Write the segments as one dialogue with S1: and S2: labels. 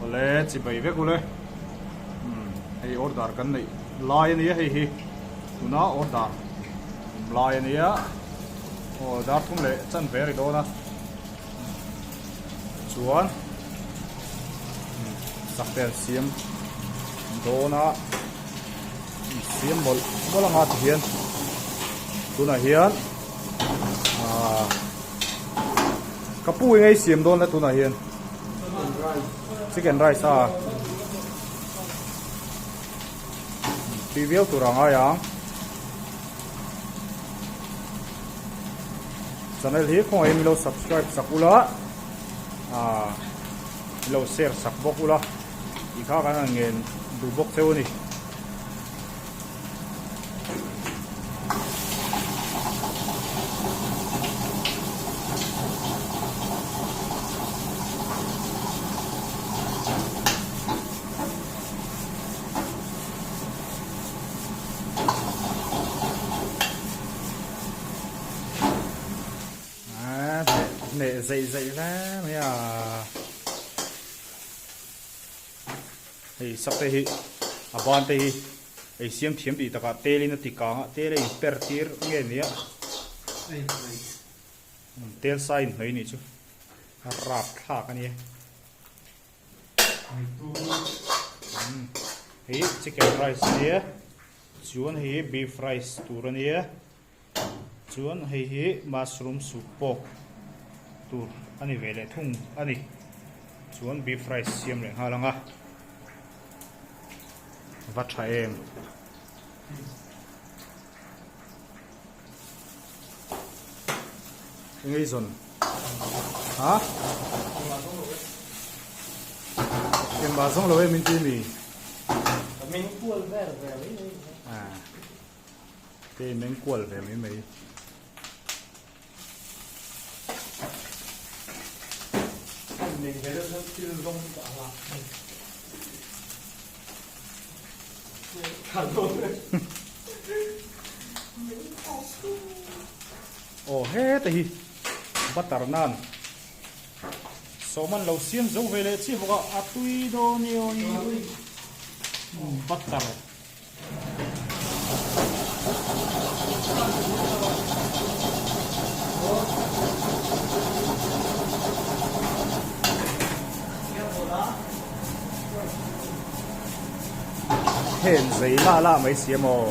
S1: Awle chibai vek ule umm hei order kan neih lai ania hei hi tuna order awm lai ania aw dar thum leh chanve a ri dawn a chuan sak te an siam dawn a siam mawlh mawlh anga tihian tunah hian ahh ka pu eng ei siam dawn le tunah hian chicken rice a tui viau tur a ngai ang channel hi khawngaih in milo subscribe sak ula ah milo share sak bawk ula tih kha kan han ngen duh bawk cheu a ni. Hneh zeih zeih hle mai a hei sak te hi a ban te hi ei siam thiam tih takah tel in a ti kang a tel a in per tir nge nia tel sa in hnawih anih chu a rap thlak a nia. Hei chicken rice ania chuan hei hi beef rice tur ania chuan hei hi mushroom soup pawh tur a ni ve leh thung a ni chuan beef rice siam leh nghal ang a va tha em. Eng ei zawn? Ha? Engmah zawng lo e min ti mi?
S2: Ka meng kual vel ve mai mai.
S1: Ah. Ke meng kual ve mai mai.
S2: Kan meng ve deuh chuan thil zawng chu ka ang a.
S1: Aw heta hi butter nan sawm an lo siam zo ve leh chiah bawk a a tui dawn e aw hi butter. Heng zei lah lah mai si amaw?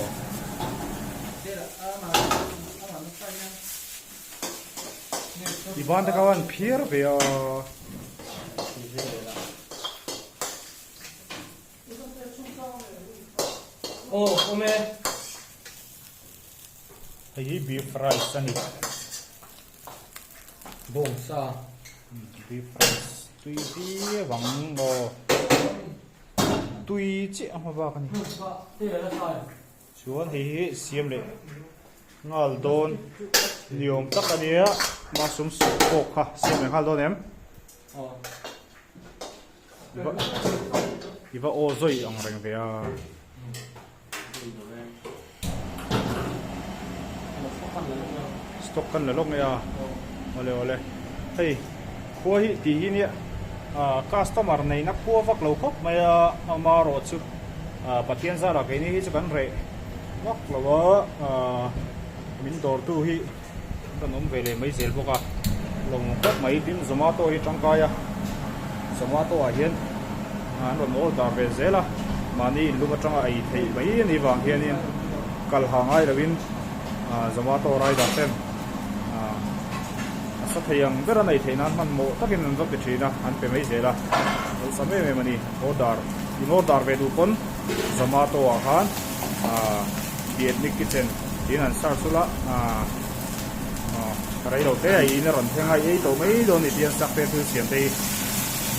S1: I ban te kha an phiar ve a.
S2: Aw awm e.
S1: Hei hi beef rice a ni.
S2: Bawngsa.
S1: Beef rice tui viau ang aw. Tui chiah a hma bak a ni. Chuan hei hi siam leh nghal dawn ni awm tak a nia. Mushroom soup pawh kha siam leh nghal dawn em? I va aw zawi ang reng ve a. Stock kan la lawk mai a. Awle awle. Hei khua hi tih hi nia customer neihna khua vak lo khawp mai a amarawh chu Pathian zara keini hi chu kan reh vak lo a min dawrtu hi Kan awm ve leh mai zel bawk a, lawng khawp mai tin Zomato hi tangkai a, Zomato ah hian an rawn order ve zel a, mahni inlum atanga ei theih mai a nih vang hianin kal ha ngai loin Zomato rider ten a sa thei ang ber a nei theih nan hmanhmawh takin an va pe thin a, an pe mai zel a, awlsam em em a ni, order in order ve duh pawn Zomato ah khan. Vietnamese kitchen tiin an search ula rei lo te a in a rawn thleng a i ei tawh mai dawn ni tih an sak te thil siam te hi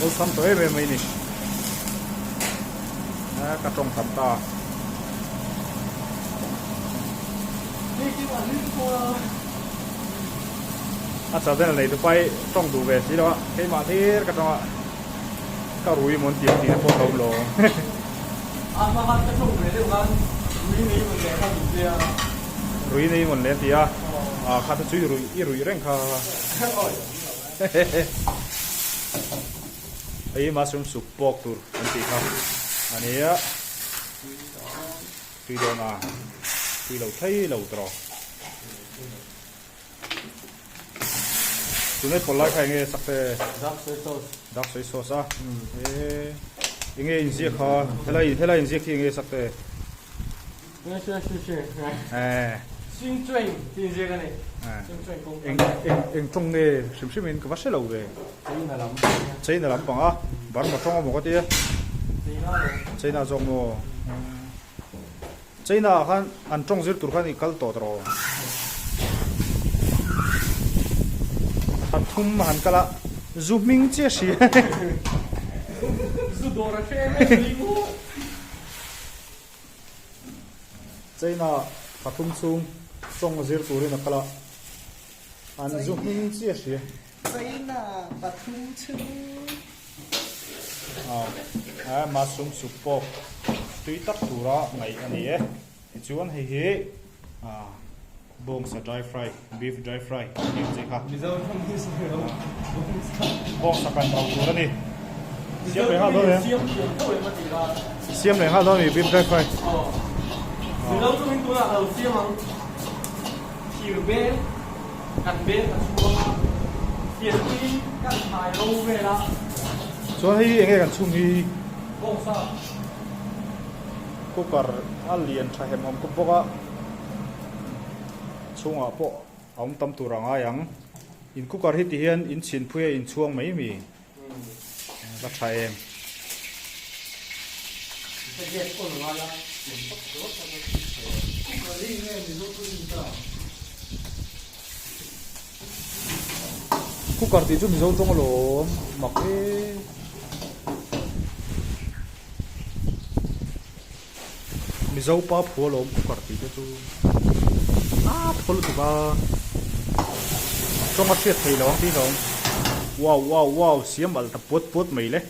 S1: awlsam tawh em em mai ni ka tawng tam ta a channel nei tu pai tawng duh ve si lo a keimah thlir ka tawng a ka rui mawn tih ang tih na pawh ka awm lo. Rui nei mawn le a ti a, ah kha te chu i ruih i ruih reng kha. Hei hi mushroom soup pawk tur kan tih kha a ni a. Tui dawn a, tui lo thei lo tawh. Tunlai pawlh lai kha enge sak te?
S2: Dark soy sauce.
S1: Dark soy sauce a. E enge inziak kha helai helai inziak hi enge sak te? Eng eng tawng nge hrim hrim in ka va hre lo ve. China lam pang a Burma tawng amaw ka tia. China zawk maw. China ah khan an tawng zir tur khan i kal tawh tawh. Pathum a han kal a zu hming chiah hria.
S2: Zu dawr a hre em em mai maw.
S1: China pathum chhung tawng zir turin a kal a, an zu hming chiah hria.
S3: China pathum chhung.
S1: Aw, mushroom soup pawh tui tak tura ngaih a ni e. Tichuan hei hi bawngsa dry fry, beef dry fry tih ang chi kha. Bawngsa kan ro tur a ni. Siam leh nghal dawn em? Siam leh nghal dawn a ni beef dry fry.
S2: Mizo chungin tunah ka lo siam ang. Thir bel, kan bel ka chhuang a, fianpui kan thai ro vel a.
S1: Chuan hei hi enge kan chhung hi?
S2: Bawngsa.
S1: Cooker a lian tha hem awm kawp bawk a, chhungah pawh a awm tam tur a ngai ang. In cooker hi ti hian in chhinphui a inchhuang mai mi? Va tha em. Cooker tih chu Mizo tawng alawm mak e. Mizo pa phu alawm cooker tih te chu a thaw lutuk a tawng a hriat theih lo ang tih hlawm wow wow wow siam alh ta puat puat mai le.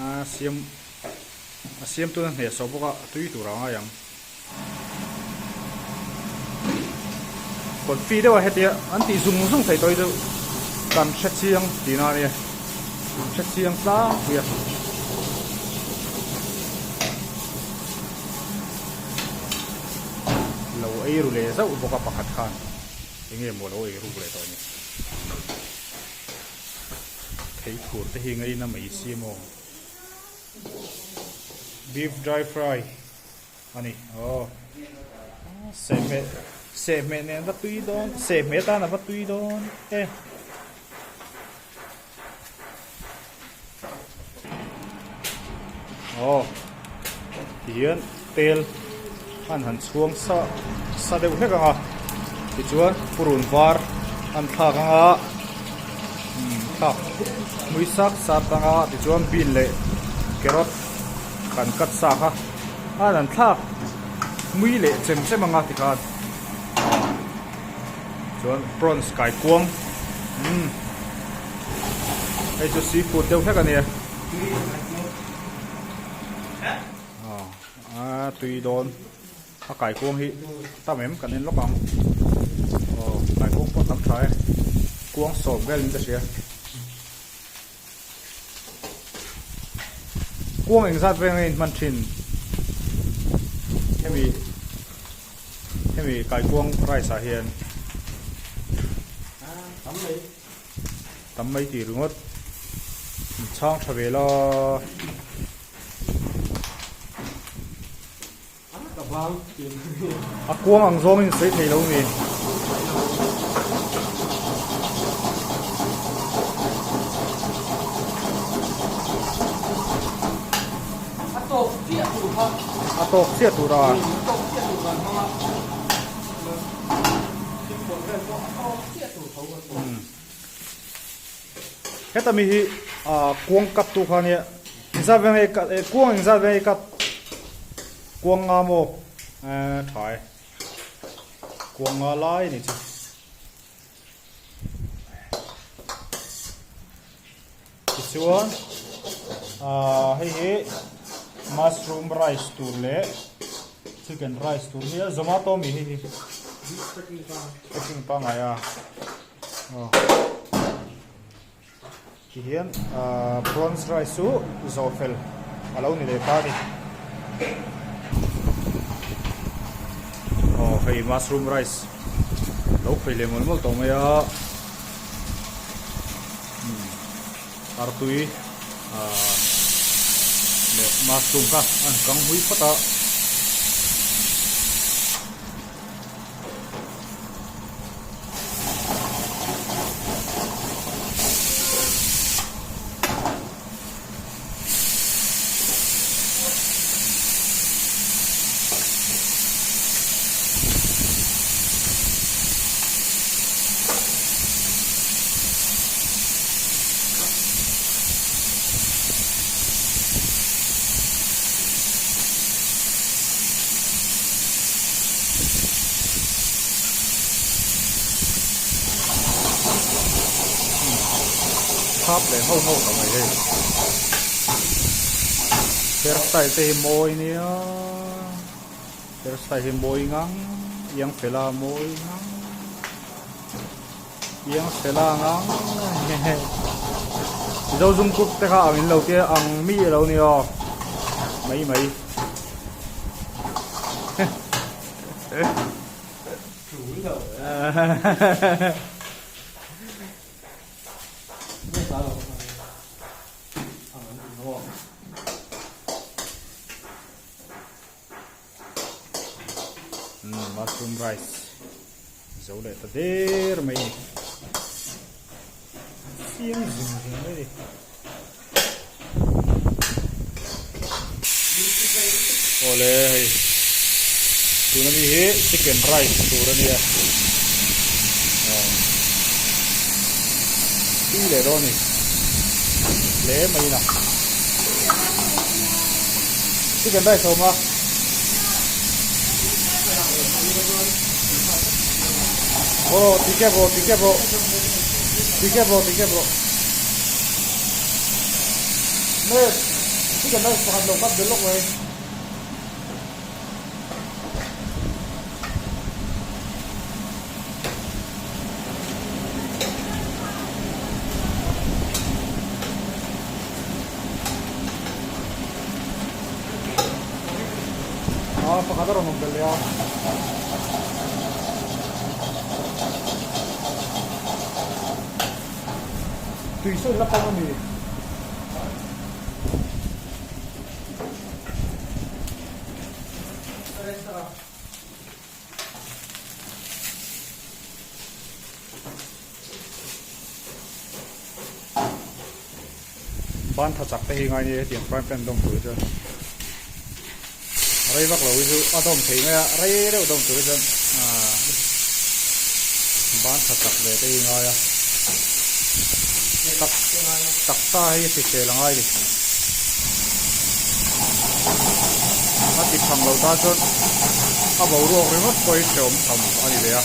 S1: A siam a siam tuna hneh sawh bawk a a tui tur a ngai ang. Confi deuh a hetia an tih zung zung thei tawh hi chu kan hre chiang tihna a nia kan hre chiang tlangpui a. Lo ei ru leh zauh bawk a pakhat khan eng nge maw lo ei ruk leh tawh ni. Thei thur te hi ngaina mai si maw? Beef dry fry a ni aw sehhmeh sehhmeh nen va tui dawn sehhmeh atan a va tui dawn e. Aw tihian tel an han chhuang sa sa deuh hlek ang a tichuan purun var an thlak ang a umm thlak hmui sak sak ang a tichuan bean leh carrot kan cut sa kha an han thlak hmui leh chem chem ang a tikhan chuan prawns kaikuang umm hei chu seafood deuh hlek a nia. A tui dawn a kaikuang hi tam em kan en lawk ang aw kaikuang pawh tam tha e kuang sawm vel in ka hria kuang engzat vel nge in hman thin hemi hemi kaikuang rice ah hian tam mai tih ringawt in chhang tha ve la. A kuang ang zawngin sawi thei lo mi.
S2: A tawk chiah tur kha.
S1: A tawk chiah tur a.
S2: A tawk chiah tur kan hmang a. Thingpawlh vel pawh a tawk chiah tur tho kan hmang.
S1: Heta mi hi kuang cut tu kha ania engzat vel nge cut kuang engzat vel nge cut kuang nga maw tha e kuang nga lai a ni chu. Tichuan ah hei hi mushroom rice tur leh chicken rice tur hi a zomato mi hei hi packing pangngai a aw tihian ah prawns rice chu zawh fel a lo ni leh ta a ni aw hei mushroom rice lo khawih leh mawlh mawlh tawh mai a. Artui ah leh mushroom kha an kang hui phawt a. Thap leh ho ho ta mai hei hair style te hi mawi nia hair style hi mawi ngang iang fela mawi ngang iang fela ngang hehe mizo zum cook te kha ang in lo tia ang mi a lo ni aw mai mai Mushroom rice zo leh ta der mai a ni siam zung zung mai a ni. Awle hei tuna mi hi chicken rice tur a nia aw tui leh dawn a ni hle mai in a chicken rice a awm a. Aw ti kep rawh ti kep rawh ti kep rawh ti kep rawh. Mate, chicken rice pakhat lo cut belh lawk mai. Ah, pakhat a rawn awm belh leh a. Tui sawi la pang a ni. Ban tha chak te hi ngai ni hetiang frying pan dawm tur hi chuan rei vak lo hi chu a dawm thei mai a rei deuh dawm tur hi chuan ahh ban tha chak ve te hi ngai a tak taksa hi a hrisel a ngai ni a ti thang lo tan chuan a boruak ringawt pawh hi hrehawm tham a ni ve a.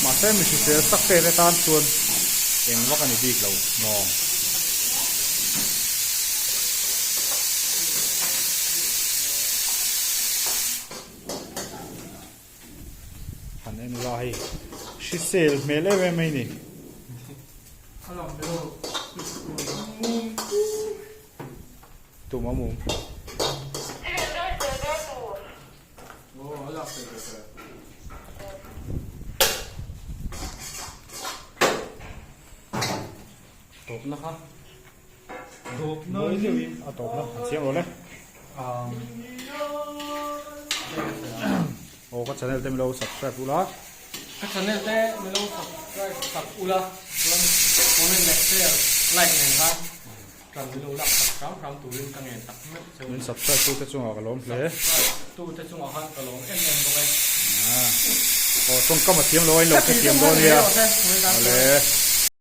S1: Mahse mi hrisel tak te te tan chuan eng vak a ni bik lo maw. Han en ula hei hrisel hmel em em mai ni. Tum a mum.
S2: Tawpna kha. Tawpna
S1: Mawi deuhin a tawpna an siam rawh le. Aw ka channel te milo subscribe ula.
S2: Ka channel te milo subscribe sak ula chuan comment leh share like nen khan Kan min lo lak tak hram hram turin ka ngen tak meuh cheu.
S1: Min subscribe tute chungah ka lawm hle.
S2: Subscribe tute chungah khan ka lawm em em bawk e.
S1: Aw tawngkam a thiam lo a in lo hrethiam dawn nia. Awle.